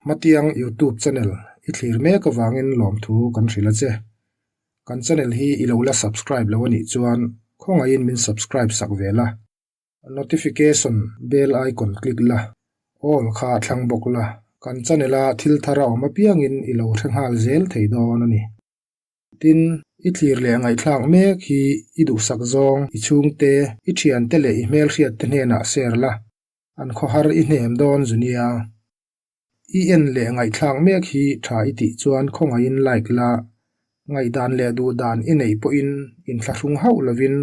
Hmatiang Youtube channel i thlir mek avangin lawmthu kan hrilh a che. Kan channel hi i lo la subscribe lo a nih chuan khawngaihin min subscribe sak ve la. Notification bell icon click la, all kha thlang bawk la, kan channel a thil thar a awm apiangin i lo hre nghal zel thei dawn a ni. Tin, i thlir leh ngaihthlak mek hi i duhsak zawng, i chhungte, i thiante leh i hmelhriatte hnenah share la, an khawhar i hnem dawn zu nia. I en leh ngaihthlak mek hi tha i tih chuan khawngaihin like la, ngaihdan leh duhdan i neih pawhin inthlahrung hauh lovin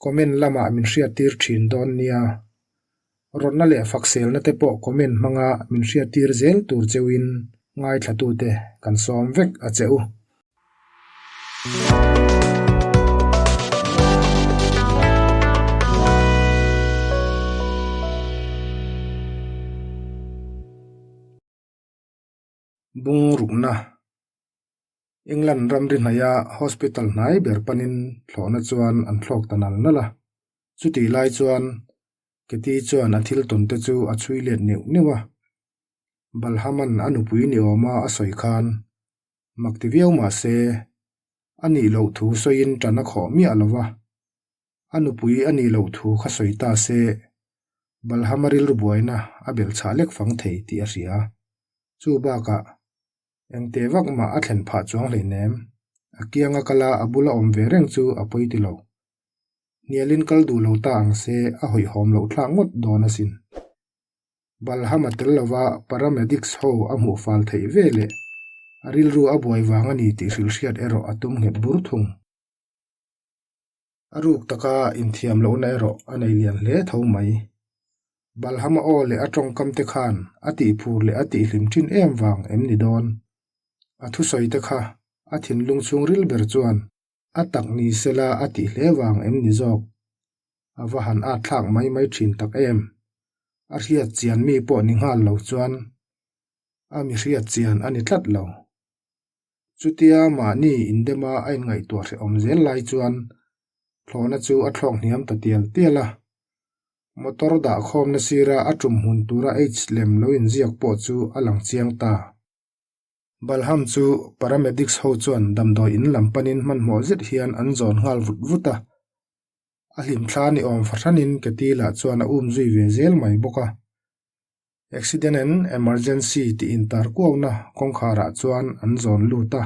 Comment lamah min hriattir thin dawn nia. Rawtna leh fakselna te pawh comment hmanga min hriattir zel tur cheuhin ngaithlatute kan sawm vek a che u. Bungrukna, England ramri hnaia hospital hnai ber panin thlawhna chuan an thlawk ta nal nal a. Chutih lai chuan Katie chuan a thil tawn te chu a chhui let neuh neuh a. Balhaman a nupui ni awma a sawi khan mak ti viau mah se a nih loh thu sawiin tan a khawh miah lo va. A nupui a nih loh thu kha sawi ta se, Balhama rilru buaina a belh chhah lek fang thei tih a hria. Chu bakah, engte vak mah a thlen phah chuang hleinem. A kianga kala a bula awm ve reng chu a pawi ti lo. Hnialin kal duh lo ta ang se a hawihhawm loh thlak ngawt dawn asin. Balhama tel lova paramedics ho a hmuh fal theih ve leh a rilru a buai vang a ni tih hrilhhriat erawh a tum nghet bur thung. A ruk taka inthiam lohna erawh a nei lian hle tho mai. Balhama aw leh a tawngkam te khan a tihphur leh a tihhlim thin em vang em ni dawn? A thusawi te kha a thinlung chhungril ber chuan a tak ni sela a tih hle vang em ni zawk? A va han at thlak mai mai thin tak em? A hriat chian mi pawh ni nghal lo chuan a mi hriat chian a ni tlat lo. Chutia mahni indema a inngaihtuah hrehawm zel lai chuan thlawhna chu a thlawk hniam ta tial tial a. Motor dahkhawmna sira a tum hmun tura H lem lo inziak pawh chu a lang chiang ta. Balham chu paramedics ho chuan damdawi in lam panin hmanhmawh zet hian an zawn nghal vut vut a. A hlimthla ni awm fahranin Ketila chuan a um zui ve zel mai bawk a. Accident and Emergency tih intar kuauna kawngkharah chuan an zawn lut a.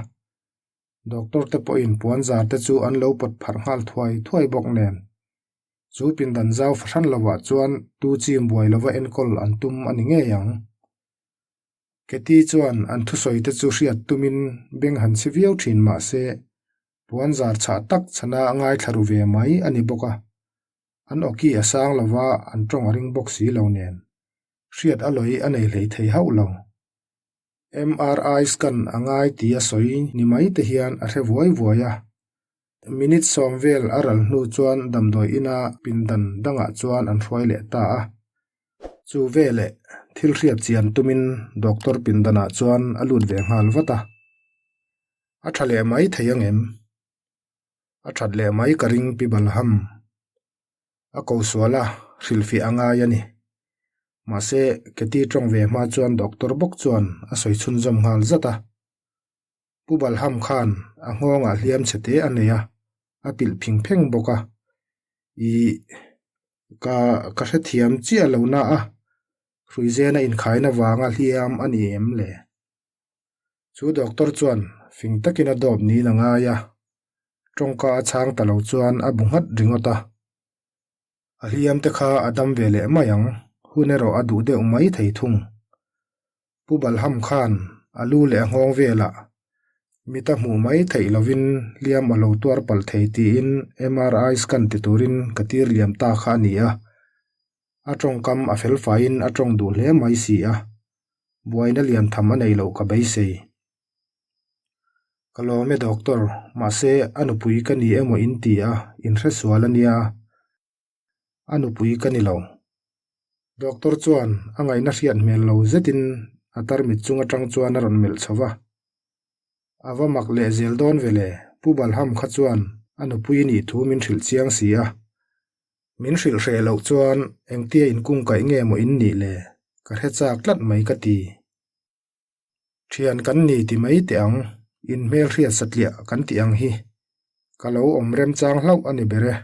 Doctor te pawhin puanzar te chu an lo pawt pharh nghal thuai thuai bawk nen. Chu pindan zau fahran lovah chuan tu chim buai lova enkawl an tum a ni ngei ang. Katie chuan an thusawi te chu hriat tumin beng han chhi viau thin mah se, puanzar chhah tak chhana a ngaithla ru ve mai a ni bawk a. An awki a sang lo va, an tawng a ring bawk si lo nen. Hriat a lawi a nei hlei thei hauh lo. MRI scan a ngai ti a sawi ni mai te hian a hre vuai vuai a. Minute sawm vel a ral hnu chuan damdawi ina pindan dangah chuan an hruai leh ta a. Chu veleh thil hriat chian tumin doctor pindanah chuan a lut ve nghal vat a. A tha leh mai thei angem? A that leh mai ka ring Pi Balham. A ko sual a, hrilhfiah a ngai a ni. Mahse, Katie tawng ve hma chuan doctor bawk chuan a sawi chhunzawm nghal zat a. Pu Balham khan a nghawngah hliam chhe te a nei a, a pilh phing pheng bawk a. Ih, ka ka hrethiam chiah lo na a, hruizena inkhaina vanga hliam a ni em le? Chu doctor chuan fing takin a dawp niin a ngai a, tawngka a chhang ta lo chuan a bu nghat ringawt a. A hliam te kha a dam ve leh mai ang, hun erawh a duh deuh mai thei thung. Pu Balham khan a lu leh a nghawng velah mit a hmuh mai theih lovin hliam a lo tuar palh thei tiin MRI scan ti turin ka tir liam ta kha a ni a. A tawngkam a fel faiin a tawng duh hle mai si a, buaina lian tham a nei loh ka beisei. Ka lawm e doctor, mahse a nupui ka ni emaw in ti a, in hre sual a nia. A nupui ka ni lo. Doctor chuan a ngaihna hriat hmel lo zetin a tarmit chung atang chuan a rawn melh chho va. A va mak leh zel dawn ve le, Pu Balham kha chuan a nupui nih thu min hrilh chiang si a. Min hrilh hreh loh chuan engtia inkungkaih nge maw in nih le? Ka hre chak tlat mai ka ti. Thian kan ni ti mai teh ang, in hmelhriat satliah kan tih ang hi ka lo awm remchang hlauh a ni ber e.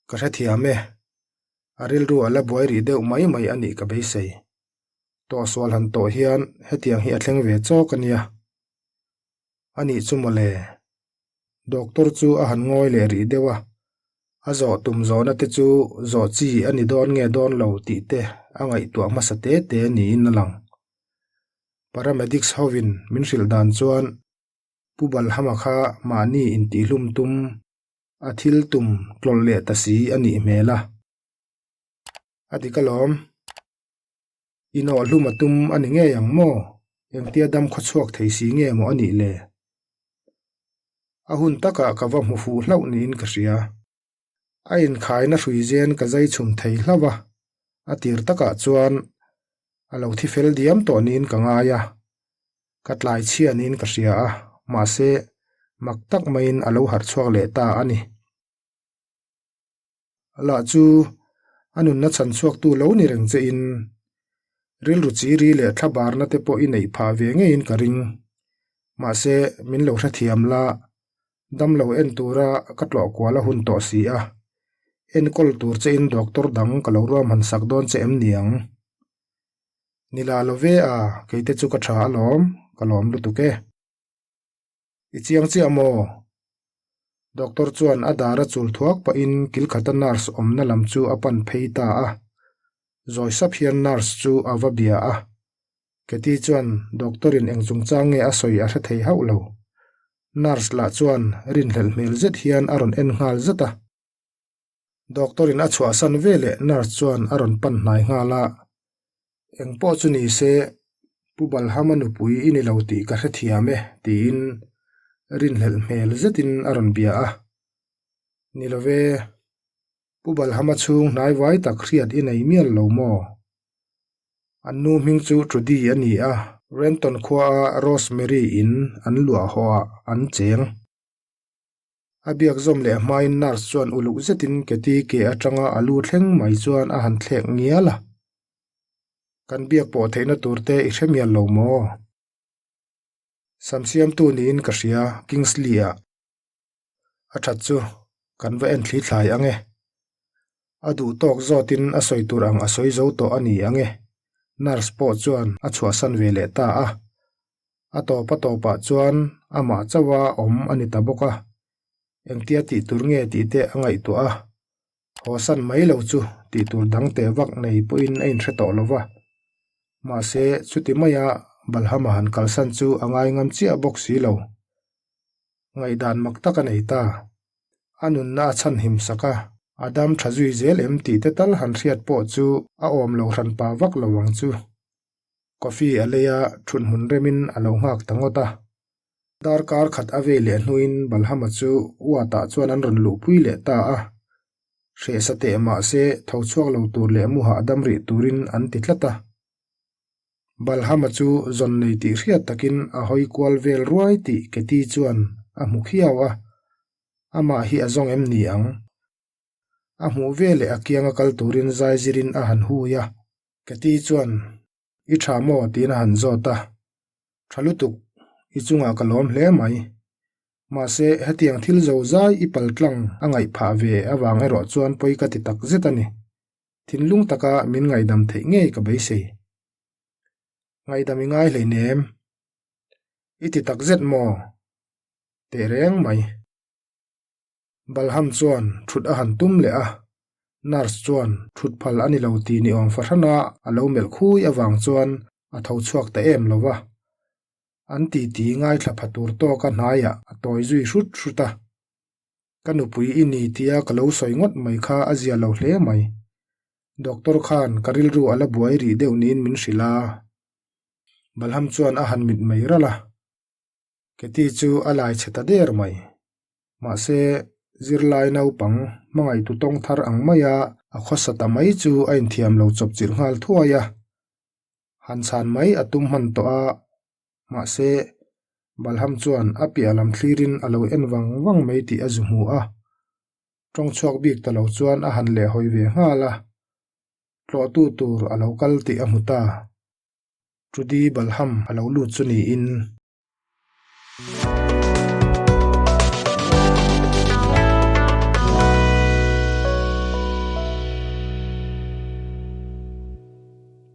Ka hrethiam e, a rilru a la buai rih deuh mai mai a nih ka beisei. Tawhsual han tawh hian hetiang hi a thleng ve chawk a nia. A nih chu mawle. Doctor chu a han ngawi leh rih deuh a, a zawh tum zawhna te chu zawh chi a ni dawn nge dawn lo tih te a ngaihtuah hmasa te te niin a lang. Paramedics hovin min hrilh dan chuan Pu Balhama kha mahni intihlum tum a thil tum tlawlh leh ta si a nih hmel a. A dik alawm. Inawhhlum a tum a ni ngei ang maw? Engtia dam khawchhuak thei si nge maw a nih le? A hun takah ka va hmu fuh hlauh niin ka hria. A inkhaina hrui zen ka zai chhum thei hlauh a, a tir takah chuan a lo thi fel diam tawh niin ka ngai a, ka tlai chhia niin ka hria a, mahse mak tak maiin a lo harh chhuak leh ta a ni. Lah chu a nunna chhan chhuaktu lo ni reng che in rilru chiri leh thlabarna te pawh i neih phah ve ngeiin ka ring. Mahse min lo hrethiam la, damlo en tura ka tlawh kual a hun tawh si a, enkawl tur che in doctor dang ka lo ruahman sak dawn che em ni ang? Ni la lo ve a, kei te chu ka tha alawm, ka lawm lutuk e. I chiang chiah maw? Doctor chuan a dar a chul thuak pahin kilkhata nurse awmna lam chu a pan phei ta a. Zawi sap hian nurse chu a va bia a. Katie chuan doctor in eng chungchang nge a sawi a hre thei hauh lo. Nurse lah chuan rinhlelh hmel zet hian a rawn en nghal zet a. Doctor in a chhuahsan veleh nurse chuan a rawn pan hnai nghal a. Eng pawh chu ni se, Pu Balhama nupui i ni lo tih ka hrethiam e, tiin rinhlelh hmel zetin a rawn bia a. Ni lo ve, Pu Balhama chhung hnaivai tak hriat i nei mial lo maw? An nu hming chu Trudy a ni a, Renton khuaa Rosemary in an luah hawhah an cheng. A biak zawm leh hmain nurse chuan uluk zetin Katy ke atanga a lu thleng mai chuan a han thlek ngial a. Kan biak pawh theihna tur te i hre mial lo maw? Sam siamtu niin ka hria, Kingsley-ah. A that chu kan va en thli thlai ang e. A duh tawk zawtin a sawi tur ang a sawi zo tawh a ni ang e. Nurse pawh chuan a chhuahsan ve leh ta a. A tawp a tawpah chuan amah chauha awm a ni ta bawk a, engtia tih tur nge tih te a ngaihtuah a, hawsan mai lo chu tih tur dang teh vak nei pawhin a inhre tawh lo va. Mahse, chuti maia Balhama han kalsan chu a ngai ngam chiah bawk si lo. Ngaihdan mak tak a nei ta. A nunna a chhanhim sak a, a dam tha zui zel em tih te tal han hriat pawh chu a awm lo hranpa vak lo ang chu. Coffee a lei a, thut hmun remin a lo nghak ta ngawt a. Darkar khat a vei leh hnuin Balhama chu Uatah chuan an rawn luhpui leh ta a. Hreh sa teh mah se tho chhuak lo tur leh mu hahdam rih turin an ti tlat a. Balhama chu zawn nei tih hriat takin a hawi kual vel ruai tih Katie chuan a hmu khiau a, amah hi a zawng em ni ang? A hmuh veleh a kianga kal turin zai zirin a han hui a. Katie chuan, I tha maw? tiin a han zawt a. Tha lutuk, i chungah ka lawm hle mai. Mahse, hetiang thil zo zai i pal tlang a ngaih phah ve avang erawh chuan pawi ka ti tak zet a ni. Thinlung taka min ngaihdam theih ngei ka beisei. Ngaihdam i ngai hleinem. I ti tak zet maw? Teh reng mai. Balham chuan thut a han tum leh a, nurse chuan thut phal a ni lo tih ni awm fahrana a lo melh khui avang chuan a tho chhuak ta em lo va. An titi ngaithla pha tur tawka hnaiah a tawi zui hrut hrut a. Ka nupui i ni tia ka lo sawi ngawt mai kha a zia lo hle mai. Doctor khan ka rilru a la buai rih deuh niin min hrilh a. Balham chuan a han mit mai ralh a. Katie chu a lai chhe ta der mai. Mahse, zirlai naupang hmangaihtu tawng thar ang maia a khawsa ta mai chu a inthiam lo chawp chilh nghal thuai a. Han chhan mai a tum hman tawh a, mahse, Balham chuan a piah lam thlirin a lo en vang vang mai tih a zu hmu a. Tawng chhuak bik ta lo chuan a han lehhawi ve nghal a, tlawhtu tur a lo kal tih a hmu ta. Trudy Balham a lo lut chu niin.